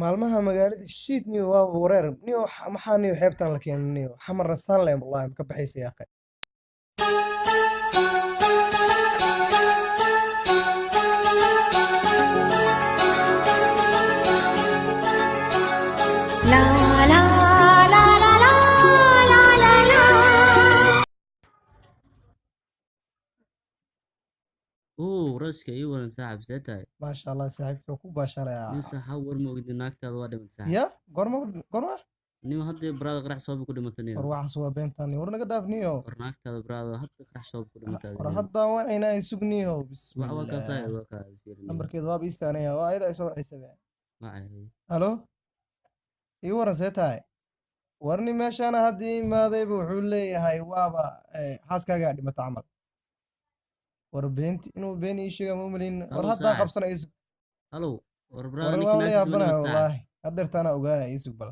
Maalmaha magaalada shiid niyo waa wareer niyo, maxaa niyo xeebtaan la keenay niyo xamar rasaan leh, wallahi ma ka baxaysa yaaqe. La la la la la la la la. Oo rashka ii waran saaxib, see tahay? Maasha Allah saaxiibka ku baashalayaa. Nin saxa war ma ogdi, naagtaada waa dhimatay saaxib. Ya goorma goorma? Nin hadda brada qarax sooba ku dhimatay niyo. War waxaas waa beentaan, war naga dhaaf niyo. War naagtaada brada hadda qarax sooba ku dhimatay. War hadda waa inaa isug niyo. Wax waa kaa saaxib, Bismillah. Waa kaa fiirin. Nambarkeedu waaba iistaanaya, waa ayada ay soo waxaysaba. Waa Halo, ii waran, see tahay? Warni meeshaana haddii imaadayba wuxuu leeyahay waaba xaaskaagaa dhimata camal. War beenti inuu been ii sheega ma umalayn war. Halo, Haddaa saaxib. qabsana iisug. Halo, war brada War ninka waa la naagtiisa ma yaabanaya dhimatay saaxib? Wallaahi haddeertaana ogaanaya, iisug bal.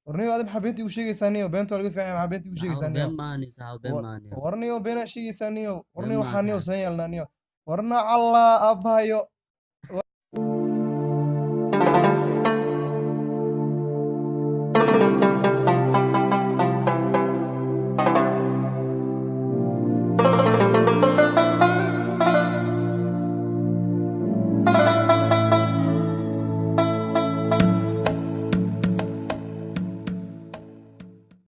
War niyo, adi maxaa beenta igu sheegaysaa niyo? Beenta waa laga fiican yahay, maxaa beenta igu Saxaabo sheegaysaa niyo? Been maani saxaabo, been maani. War niyo, beenaa sheegaysaa niyo. War Been niyo, maa waxaa niyo saaxib. seen yeelnaa niyo? Warna callaa abbahayo.